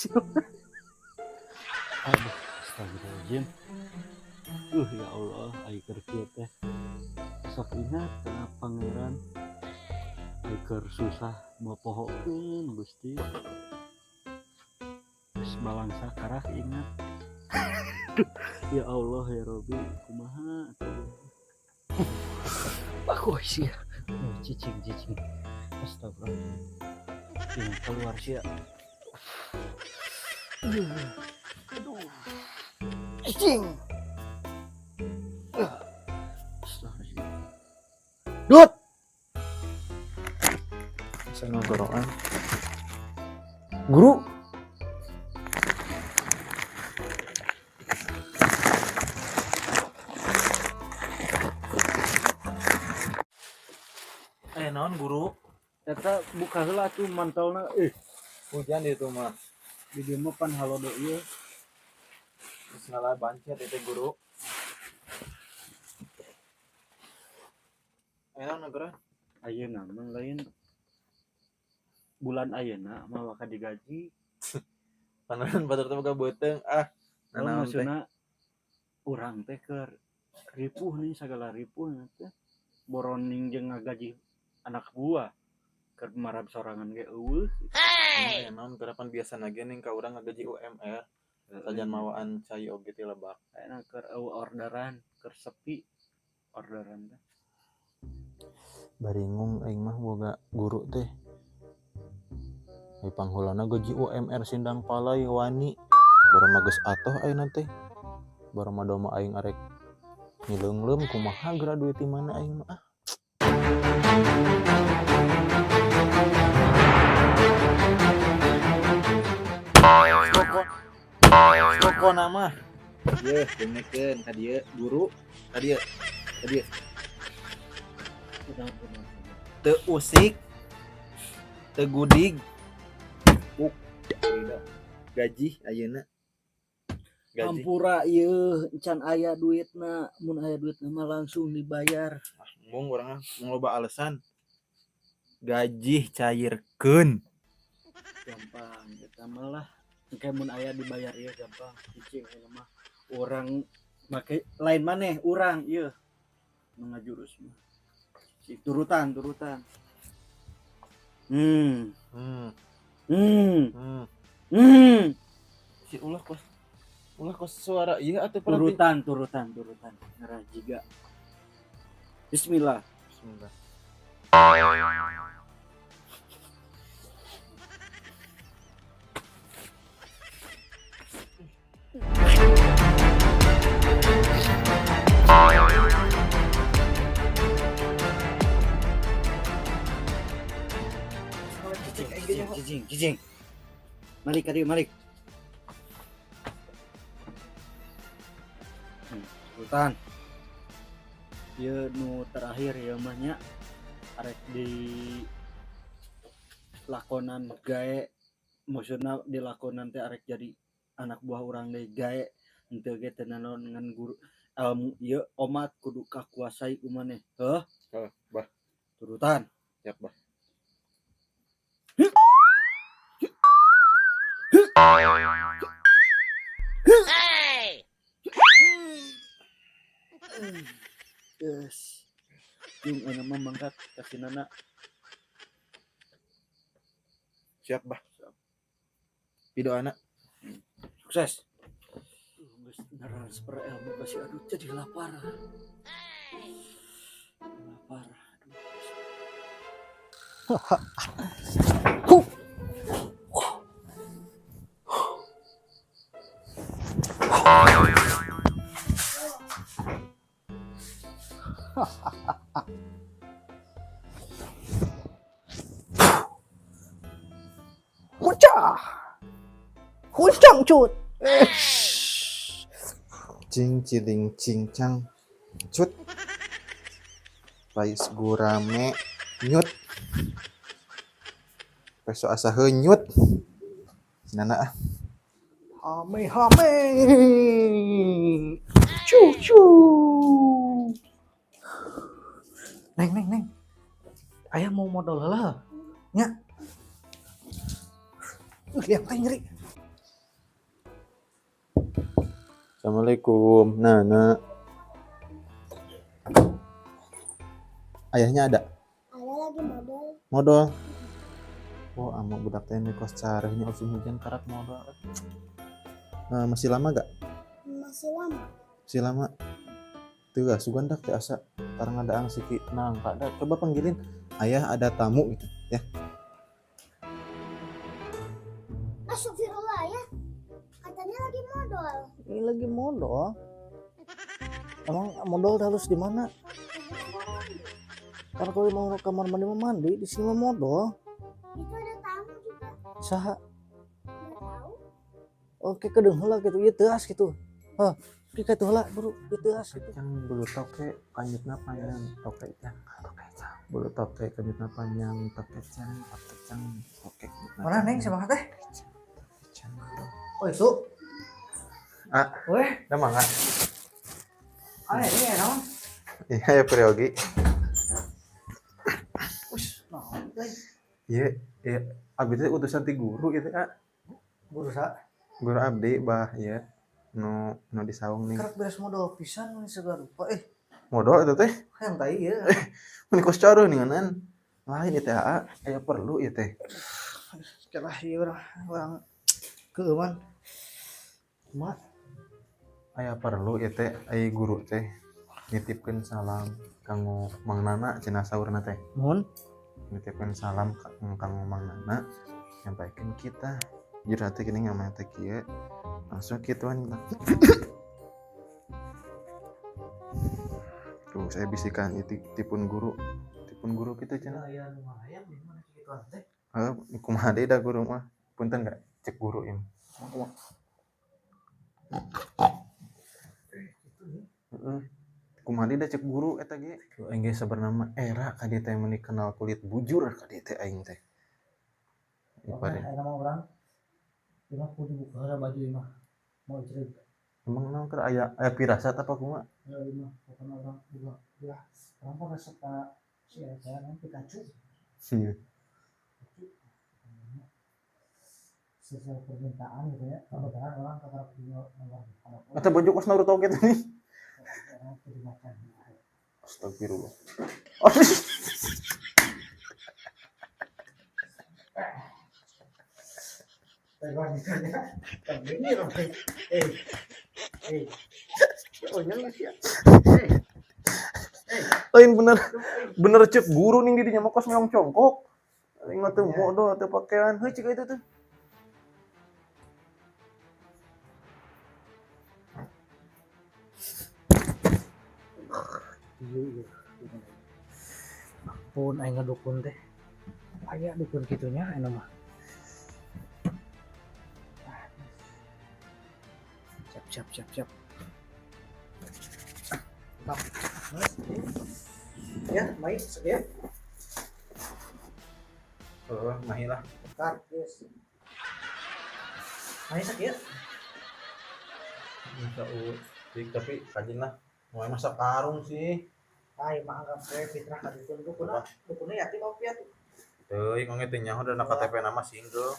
sih. Aduh, astagfirullahaladzim. Ya Allah, ai keur kieu teh. Sok ingat ka pangeran. Ai keur susah mopohokeun Gusti. Geus balangsa karak ingat. Aduh, ya Allah ya Robi, kumaha atuh. Bagus sih ya. Cicing cicing. Astagfirullah. Ini keluar sih ya. Aduh. Cicing. Astagfirullah. Dut. Saya ngagoroan. Guru. Naon guru? Eta buka heula atuh mantelna Hujan di itu mah. Di dieu mah pan halodo ieu. Geus ngalah bancet itu guru. Naon negara? Ayeuna mah lain bulan ayeuna mah bakal digaji. Paneran batur teh boga beuteung ah. Naon maksudna urang teh keur ripuh nih sagala ripuh teh. Boroning jeung ngagaji anak buah keur marab sorangan ge eueuh. Hey. Naon gerapan biasa ge ning ka urang ngagaji UMR. Sajan mawaan cai oge ti lebak. Ayeuna keur eueuh orderan, keur sepi orderan teh. Baringung aing mah boga guru teh. Ai pangheulana gaji UMR sindang palai wani. Boro mah geus atoh ayeuna teh. Boro mah doma aing arek ngileungleum kumaha geura duit ti mana aing mah ah. Pokona mah yeuh dengekeun ka dieu guru ka dieu ka dieu teu usik teu gudig buk gaji ayeuna gaji hampura ieu encan aya duitna mun aya duitna mah langsung dibayar. Ah mung urang mung loba alasan gaji cairkeun gampang eta mah lah engke mun aya dibayar ieu gampang cicing ieu mah urang make lain maneh urang ieu nu ngajurus mah turutan turutan. Si ulah kos suara ieu atuh turutan turutan turutan ngerah jiga. Bismillah. Bismillah. Cicing, cicing. Malik kadieu, malik. Sultan. Ieu nu terakhir ieu mah nya arek di lakonan gae, maksudna di lakonan teh arek jadi anak buah urang deui gae henteu ge teu nanaon ngan guru ilmu ieu omat kudu kakuasai ku maneh. Heuh? Heuh, bah. Turutan. Siap, bah. Hey. Yes. Yung ana mah mangkat kasinana. Siap, bah. Pido anak. Sukses. Geus transfer ilmu kasih aduh jadi lapar. Lapar. Aduh. Huncah. Huncang cut. Cing ciling cincang cut. Pais gurame nyut. Peso asa heunyut. Sinana ah. Hame hame. Cu cu. Neng neng neng. Ayah mau modal lah. Nya. Lihat aing ngeri. Assalamualaikum. Nana. Ayahnya ada? Ada lagi modal. Modal. Oh, ama budak teh kos careuhnya usum hujan karak modal. Nah, masih lama gak? Masih lama. Masih lama. Tuh gak sugan dak teh asa tarang ngadaang siki nangka dah. Coba panggilin ayah ada tamu gitu ya. Astagfirullah ya. Katanya lagi modal. Ini lagi modal. Emang modal harus di mana? Karena kalau mau kamar mandi mau mandi, di sini mah modal. Itu ada tamu juga. Saha? Nggak tahu. Oke, kedeung heula gitu. Ieu teuas gitu. Hah, kieu teu heula, buru, ieu teuas gitu. Yang bulu toke kanjutna panjang, toke cang, toke cang. Bulu toke kanjutna panjang, toke cang, toke cang, toke. Mana neng sama teh? Oh, itu. Ah, weh, da mangga. Ah, ini ya, naon? Iya, ya periogi. Ush, naon teh? Iya, iya. Abdi teh utusan ti guru ieu teh, ah. Guru sa? Guru abdi bah ieu. Nu nu di saung nih. Kerek beres modal pisan mun segala rupa eh. Modal eta teh? Hayang tai ieu. Mun kos caruh ninganan. Lain ieu teh, ah. Aya perlu ieu teh. Celah ieu urang keueuman. Kumaha? Aya perlu ieu teh, ai guru teh nitipkeun salam kanggo Mang Nana cenah saurna teh. Mun nitipkeun salam kanggo Mang Nana nyampaikeun kita. Jur hati gini ngamah teh kieu. Langsung kituan. Tuh saya bisikan ieu tipun guru. Tipun guru kitu cenah. Aya nu hayang di mana kituan teh? Heuh, kumaha deui da guru mah. Punten da cek guru ieu. Heeh. Kumaha deui da cek guru eta ge. Aing ge sabarna mah era ka dieu teh meuni kenal kulit bujur ka dieu teh aing teh. Ipare. Ayeuna mah urang ieu mah kudu dibuka heula baju ieu mah. Mau cerita. Emang naon keur aya aya pirasat apa kumaha? Heeh, ieu mah pokona urang juga ulah urang mah resep ka si eta naon Pikachu. Iya. Sesuai permintaan gitu ya. Kebetulan orang kakak punya nomor telepon. Atau baju kos Naruto gitu nih. Astagfirullah. Lain bener bener cek guru nih didinya mah kos meong congkok. Aing mah teu modal teu pakaian. Heuh cik itu tuh. Iya, pun aing ngedukun teh. Aya dukun kitunya aing mah. Siap siap siap siap. Mantap. Ya, baik, ya. Oh, mahi lah. Bentar, yes. Mahi sakit. Bisa tapi rajin lah. Mau masak karung sih. Ay, mah anggap we fitrah ka dukun dukun. Dukunnya yatim apa piatu? Teuing onge teh nyaho da KTP nama single.